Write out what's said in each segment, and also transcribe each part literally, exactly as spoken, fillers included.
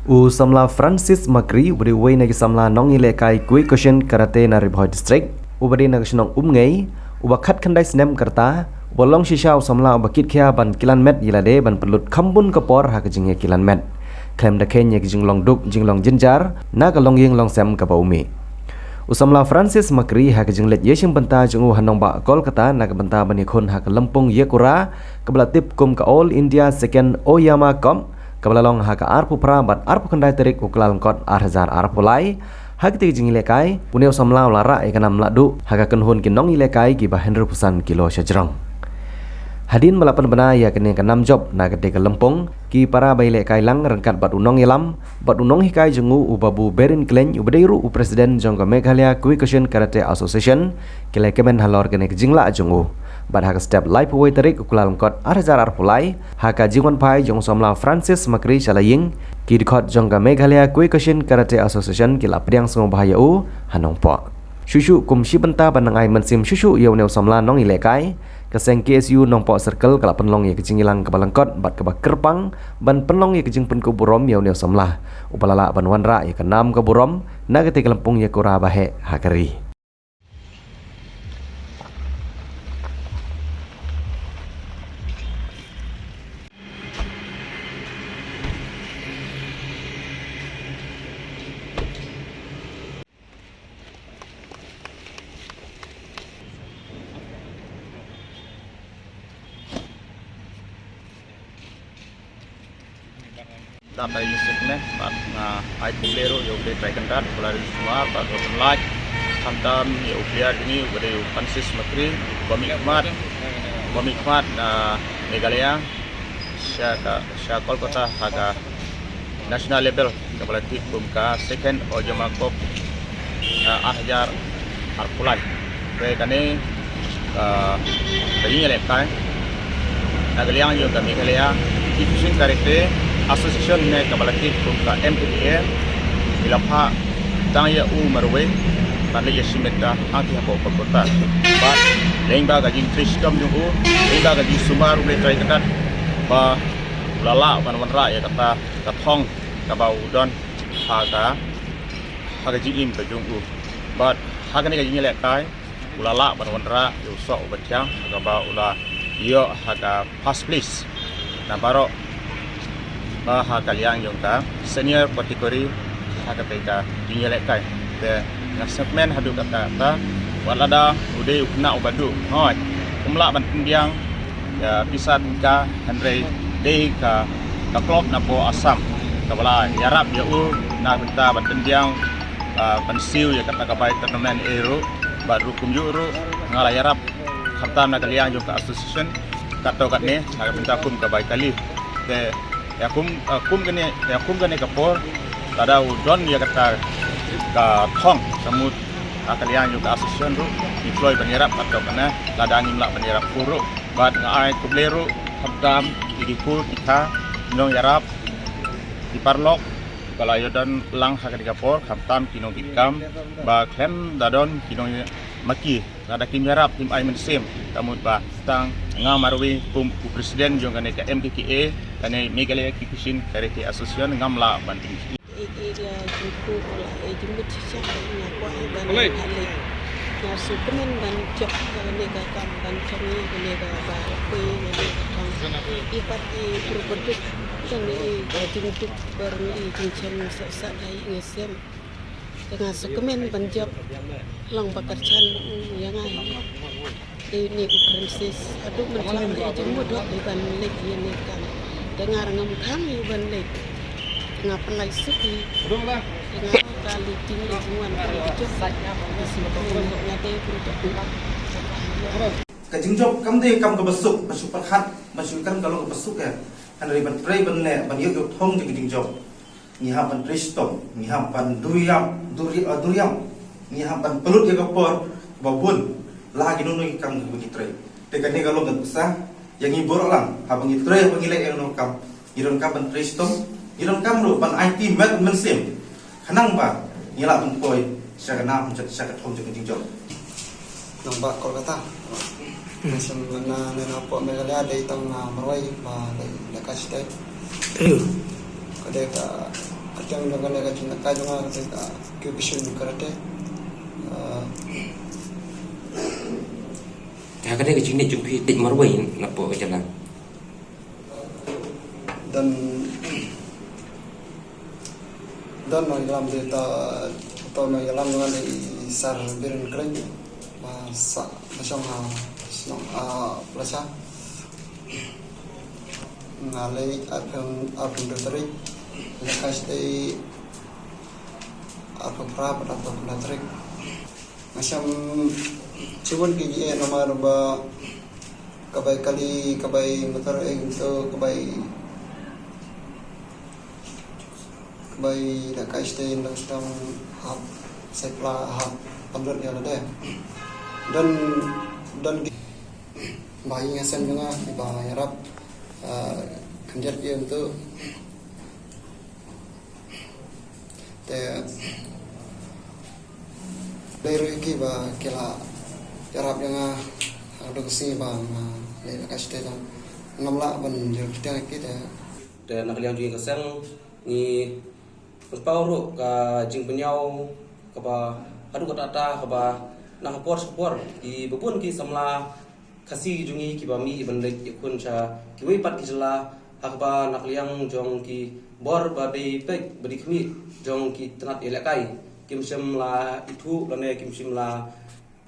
U samla Francis Makri, uba dei uwei na ki samla nongïalehkai Kyokushin Karate na Ri Bhoi District, uba dei na ka shnong Umngei, uba khatkhyndai snem ka rta, uba long shisha u samla uba kitkhia ban kilan met ïa lade ban pynlut kham bun ka por ha ka jingïakilan met, khlem da kheiñ ïa ka jinglong duk jinglong jynjar na ka longïing longsem kaba u mih. U samla Francis Makri ha ka jingleit ïashim bynta jong u ha nongbah Kolkata na ka bynta ban ïakhun ha ka lympung Yakura, kaba la tip kum ka All India Second Oyama Cup, kaba la long ha ka arphew phra bad arphew khyndai tarik u Kyllalyngkot ar hajar arphew lai. Ha katei ka jingïalehkai, une u samla u la rah ïa ka nam lahduh ha ka kynhun ki nongïalehkai kiba hynriewphew san kilo shajrong. Hadien ba la pynbna ïa kane ka nam jop na katei ka lympung, ki para ba ïalehkai lang ryngkat bad u nongïalam bad u nonghikai jong u, u Babu Berin Klein, uba dei ruh u president jong ka Meghalaya Kyokushin Karate Association, ki la ïakmen halor kane ka jinglah jong u. Bad ha ka step laiphew wei tarik u Kyllalyngkot ar hajar arphew lai, ha ka jingwanphai jong u samla Francis Makri sha la ïing, ki dkhot jong ka Meghalaya Kyokushin Karate Association ki la pdiang sngewbha ïa u ha Nongpoh. Shuh shuh kum shi bynta ban nang ai mynsiem shuh shuh ïa une u samla nongïalehkai, ka seng K S U Nongpoh Circle ka la pynlong ïa ka jingïalang kaba lyngkot bad kaba kyrpang ban pynlong ïa ka jingpynkup burom ïa une u samla, uba la lah ban wanrah ïa ka nam ka burom na katei ka lympung Yakura ba heh ha ka ri. Dap ai musik ne, bad nga ai khublei ruh ïa u Blei Trai Kynrad, ba la ri sumar, bad ruh pynlait, khamtam ïa u player jong ngi, uba dei u Francis Makri, uba mih khmat, uba mih khmat na Meghalaya, sha ka, sha Kolkata, ha ka national level, kaba la tip kum ka Second Ojama Cup, ah, ar hajar arphew lai. Te kane, ah, ka jingïalehkai na ka liang jong ka Meghalaya Kyokushin Karate Association ne kaba la tip kum ka M K K A, ki la phah tang ïa u marwei ban leit ïashim bynta hangtei hapoh Kolkata. Bad lyngba ka jingtrei shitom jong u, lyngba ka jingsumar u Blei Trai Kynrad, ba u la lah ban wanrah ïa kata ka thong kaba u don ha ka, ha ka jingim ka jong u. Bad ha kane ka jingïalehkai u la lah ban wanrah ïa u soh uba thiang, ha kaba u la ïoh ha ka first place na baroh, ba ha ka liang jong ka senior category ha katei ka jingïalehkai. Te nga sngewkmen haduh katta katta, wat lada u dei u khynnah uba duh, hooid, um lah ban pynbiang ïa pisa tyngka, hynrei dei ka, ka club na poh Assam kaba la ïarap ïa u na ka bynta ban pynbiang, ah, ban siew ïa kata ka bai tournament ei ruh, bad ruh kumjuh ruh nga la ïarap khamtam na ka liang jong ka association katto katne na ka bynta kum ka bai kali. Te ïa kum, ah, kum kane, ïa kum kane ka por, lada u don ïa kata ka thong, ka mut, ah, ka liang jong ka association ruh, ngi kloi ban ïarap katto katne, lada ngim lah ban ïarap pur ruh. Bad nga ai khublei ruh khamtam ïa ki kur ki kha, ki nongïarap, ki paralok ba la ïadon lang ha kane ka por, khamtam ki nongkitkam ba khlem da don ki nongmaki, lada kim ïarap kim ai mynsiem, ka mut ba tang nga marwei kum u president jong kane ka M K K A, kane Meghalaya Kyokushin Karate Association, ngam lah ban pynshoi. Ïa jingkhuslai, ïa jingmut shisha, nga kwah ban leh. Nga sngewkmen ban jop ïa kane ka kam, ban shong ïa kane ka ba la poi ïa kane ka kam. Ïa pat ïa u ruh ba duk, shong ïa ka jingduk, ba rung ïa jingshong sah sah da ïa nga sem. Te nga sngewkmen ban jop, long ba kyrshan ïa nga. Te une u Francis haduh mynta, eh, jingmut hok ïa ban leit ïa ne kam. Te nga ruh ngam khang ïa ban leit. Te nga pynlait suk ïa. Te nga ka leit jing leit jingwan ka leit jop. Nga sngewkmen nga dei u jop. Ka jingjop kam dei kam kaba suk, ba shu pyrkhat, ba shu kan ka long kaba suk ïa. Hynrei ban trei ban leh, ban ïoh ïoh thong jong ka jingjop. Ngi hap ban trei shitom, ngi hap ban duriam, duri-, eh, duriam, ngi hap ban pynlut ïa ka por ba bun la ha kino kino ki kam kiba ngi trei. Te kane ka long ka nuksa ïa ngi baroh lang, haba ngi trei, haba ngi leh ïa kano ka kam, ngi donkam ban trei shitom, ngi donkam ruh ban aiti met mynsiem khnang ba ngi lah ban poi sha ka nam, sha, sha ka thong jong ka jingjop. Nongbah Kolkata. Hmm. Nation na, na, na pok Meghalaya dei tang, ah, marwei ba dei, dei ka state. Ayo. Ka dei ka, Kyrteng jong kane ka jingïalehkai jong nga ka dei ka Kyokushin Karate. Ah, Te ha kane ka jingïalehkai jong phi, te marwei na po jalan. Dan dan nongïalam de ta, to nongïalam nga dei i Sir Biren Khlaiñ, ba sah ba shong ha shnong, ah, Plasha. Nga leit arphew, arphew tarik. Lehkai shatei arphew phra bad arphew khyndai tarik. Nga shem shibun ki jingeh namar ba ka bai kali, ka bai motor, eh, to ka bai, ka bai lehkai shatei, nda shatei hap sepla hap pynlut ïa lade. Don, don ki ba ïing ha sem jong nga kiba ïarap, ah, khyndiat ïa uto. Te dei ruh ïa ki ba ki la ïarap ïa nga haduh ka sngi ba nga leit lehkai shatei te ngam lah ban jur kyrteng ïa ki te. Te na ka liang jong ngi ka seng ngi pynpaw ruh ka jingpynïaw kaba haduh katta katta kaba na ka por sha ka por kiba bun ki samla Khasi jong ngi kiba mih ban leit ïakhun sha kiwei pat ki jylla, ha kaba na ka liang jong ki bor ba dei peit ba dei khmih jong ki tnat ïalehkai kim shym la ithuh lane kim shym la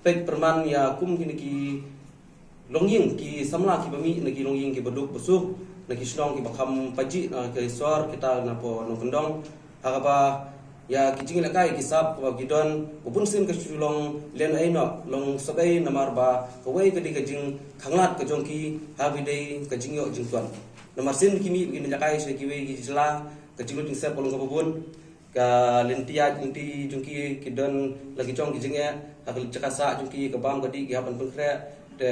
peit pyrman ïa kum kine ki longïing, ki samla kiba mih na ki longïing kiba duk ba suk, na ki shnong kiba kham pajih na ki sor kita na po nongkyndong. Ha kaba ïa ki jingïalehkai ki sap kaba ki don, ba bun sien ka shu long len ei noh, long sop ei namar ba kawei ka dei ka jingkhanglad ka jong ki ha ba dei ka jingïoh jingtuan. Namar sien ki mih ba kin ïalehkai sha kiwei ki jylla, ka jinglut jingsep ka long kaba bun. Ka lynti ïaid lynti jong ki ki don la ki jong ki jingeh, ha ka jaka sah jong ki ka bam ka dih ki hap ban pynkhreh. Te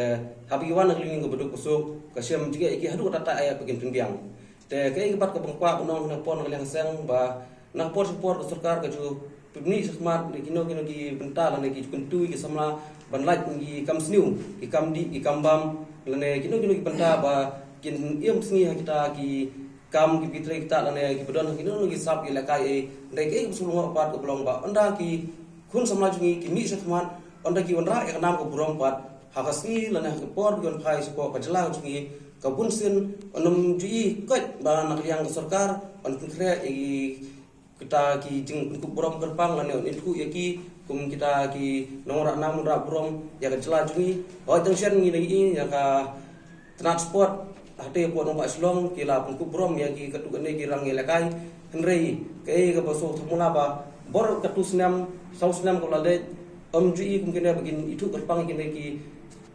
haba ki wan ha ka longïing kaba duk ba suk, ka shem jingeh ïa ki haduh katta katta ïa ba kin pynbiang. Te kaei kaba nga kwah ban ong na ka por na ka liang ka seng ba na ka por sha ka por ka sorkar ka ju pynmih shakhmat ïa kino kino ki bynta lane ki ju kyntu ïa ki samla ban lait ïa ki kam sniew, ki kam dih, ki kam bam lane kino kino ki bynta ba kin im sngi ha kita ki kam kiba trei kita lane kiba don ha kino kino ki sap ïalehkai. Hynrei kaei kaba sngewlyngngoh pat kaba long ba ynda ki khun samla jong ngi ki mih shakhmat, ynda ki wanrah ïa ka nam ka burom pat ha ka sngi lane ha ka por ba ki wan phai shapoh ka jylla jong ngi, ka bun sien ym ju i koit ba na ka liang ka sorkar yn pynkhreh ïa kita ki jingpynkup burom kyrpang lane yn ithuh ïa ki kum kita ki nongwanrah nam wanrah burom ïa ka jylla jong ngi. Hooid, tang shen ngi la ïohi ïa ka tnat sport hatei hapoh nongbah Shillong ki la pynkup burom ïa ki katto katne ki rang ïalehkai. Hynrei kaei kaba sngewthuh mula ba bor katto snem, saw snem kaba la leit, ym ju i kum kine ba kin ithuh kyrpang ïa kine ki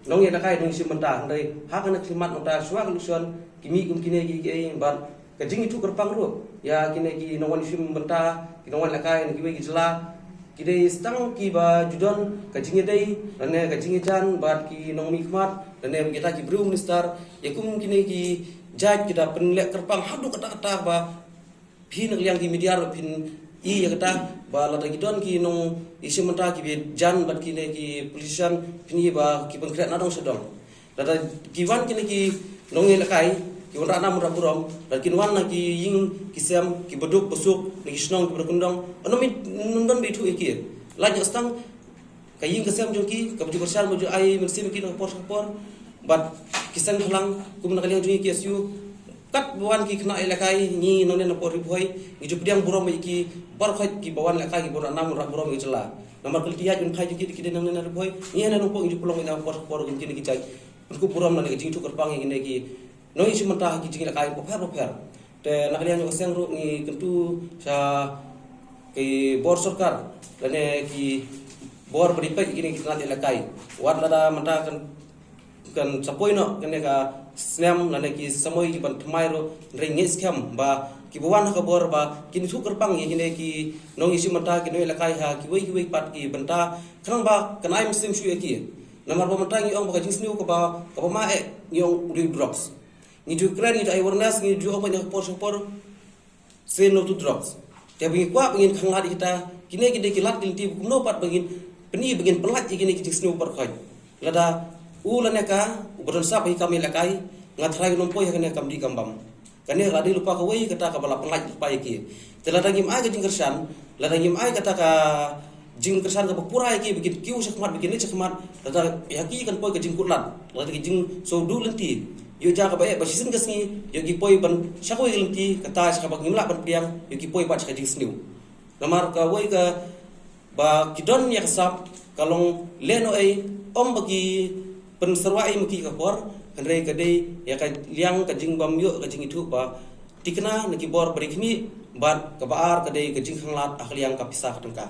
nongïalehkai nongïashim bynta. Hynrei ha kane ka khlieh mat mynta shuwa ka election ki mih kum kine ki, kiei bad ka jingithuh kyrpang ruh ïa kine ki nongwan shim bynta, ki nongwan ïalehkai na kiwei ki jylla, ki dei tang kiba ju don ka jingïadei lane ka jingïajan bad ki nongmihkhmat lane kita ki briew minister. Ïa kum kine ki jait ki da pynleh kyrpang haduh katta katta ba phi na ka liang ki media ruh phin i ïa kata ba lada ki don ki nongïashim bynta kiba jan bad kine ki politician phin i ba ki pynkhreh na dong sha dong. Lada ki wan kine ki nongïalehkai, ki wanrah nam wanrah burom, lada kin wan na ki ïing ki sem kiba duk ba suk, na ki shnong kiba duk kyndong, ym don, ym don ba ithuh ïa ki. Lait ïa tang ka ïing ka sem jong ki kaba ju kyrshan ba ju ai mynsiem ïa ki na ka por sha ka por. Bad ki seng khlang kum na ka liang jong ngi ki S U, katba wan ki khynnah ïalehkai, ngi nangne na Ri Bhoi ngi ju pdiang burom ïa ki baroh khoit kiba wan ïalehkai, kiba wanrah nam wanrah burom ïa ka jylla. Namar ka lynti ïaid lynti phai jong ki, ki dei nangne na Ri Bhoi. Ngi nangne na Ri Bhoi ngi ju pynlong ïa ka por sha ka por kum kine ki jait pynkup burom lane ka jingithuh kyrpang ïa kine ki nongïashim bynta ha ki jingïalehkai bapher bapher. Te na ka liang jong ka seng ruh ngi kyntu sha ki bor sorkar lane ki bor ba dei peit ïa kine ki tnat ïalehkai. Wat lada mynta kan, kan sa poi noh kane ka snem lane ki samoi kiban thymmai ruh, hynrei ngi ngeit skhem ba kiba wan ha ka bor ba kin ithuh kyrpang ïa kine ki nongïashim bynta, ki nongïalehkai ha kiwei kiwei pat ki bynta, khnang ba kan ai mynsiem shuh ïa ki. Namar ba mynta ngi ong ba ka jingsniew kaba, kaba mah eh ngi ong u dei u drugs. Ngi ju kren, ngi ju ai awareness, ngi ju ong ba na ka por sha ka por, say no to drugs. Te ba ngi kwah ba ngin khanglad ïa kita, kine ki dei ki lad ki lynti ba kumno pat ba ngin pyni, ba ngin pynlait ïa kine ki jingsniew baroh khoit. Lada u lane ka uba don sap ha ki kam ïalehkai, nga tharai un ym poi ha kane ka kam dih kam bam. Kane ka la dei lypa kawei kata kaba la pynlait lypa ïa ki. Te lada ngim ai ka jingkyrshan, lada ngim ai kata ka jingkyrshan kaba pura ïa ki ba kin kiew shakhmat, ba kin leit shakhmat, lada ïa ki kan poi ka jingkut lad, lada ki jingsngewduh lynti. Ïoh jia kaba eh ba shisien ka sngi ïoh ki poi ban sha kawei ka lynti kata sha kaba ngim lah ban pdiang, ïoh ki poi pat sha ka jingsniew. Namar kawei ka ba ki don ïa ka sap ka long lehnohei, ym ba ki pynsyrwa ei ma ki ka por, hynrei ka dei ïa ka liang ka jingbym ïoh ka jingithuh ba thikna na ki bor ba dei khmih, bad kaba ar ka dei ka jingkhanglad ha ka liang ka pisa ka tyngka.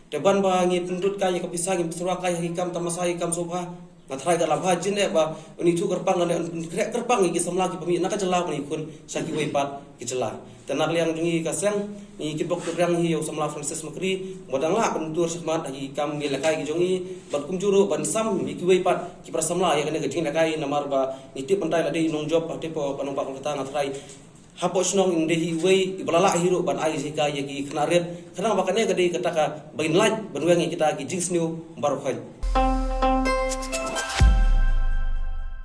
Te ban ba ngi pynrut kai ïa ka pisa, ngi pynsyrwa kai ha ki kam tamasa, ha ki kam sngewbha, nga tharai ka la bha jin eh ba un ithuh kyrpang lane un pynkhreh kyrpang ïa ki samla kiba mih na ka jylla ban ïakhun sha kiwei pat ki jylla. Te na ka liang jong ngi ka seng, ngi kitbok kitrwiang hi ïa u samla Francis Makri ba dang lah ban tur shakhmat ha ki kam ïalehkai ki jong ngi, bad kumjuh ruh ban sam ïa kiwei pat ki para samla ïa kane ka jingïalehkai, namar ba ngi tip mynta la dei nongjop ha tei hapoh ka nongbah Kolkata, nga tharai hapoh shnong ym dei hi uwei iba la lah hi ruh ban ai jinghikai ïa ki khynnah rit. Khnang ba kane ka dei kata kaba ngin lait ban weng ïa kita ki jingsniew baroh khoit.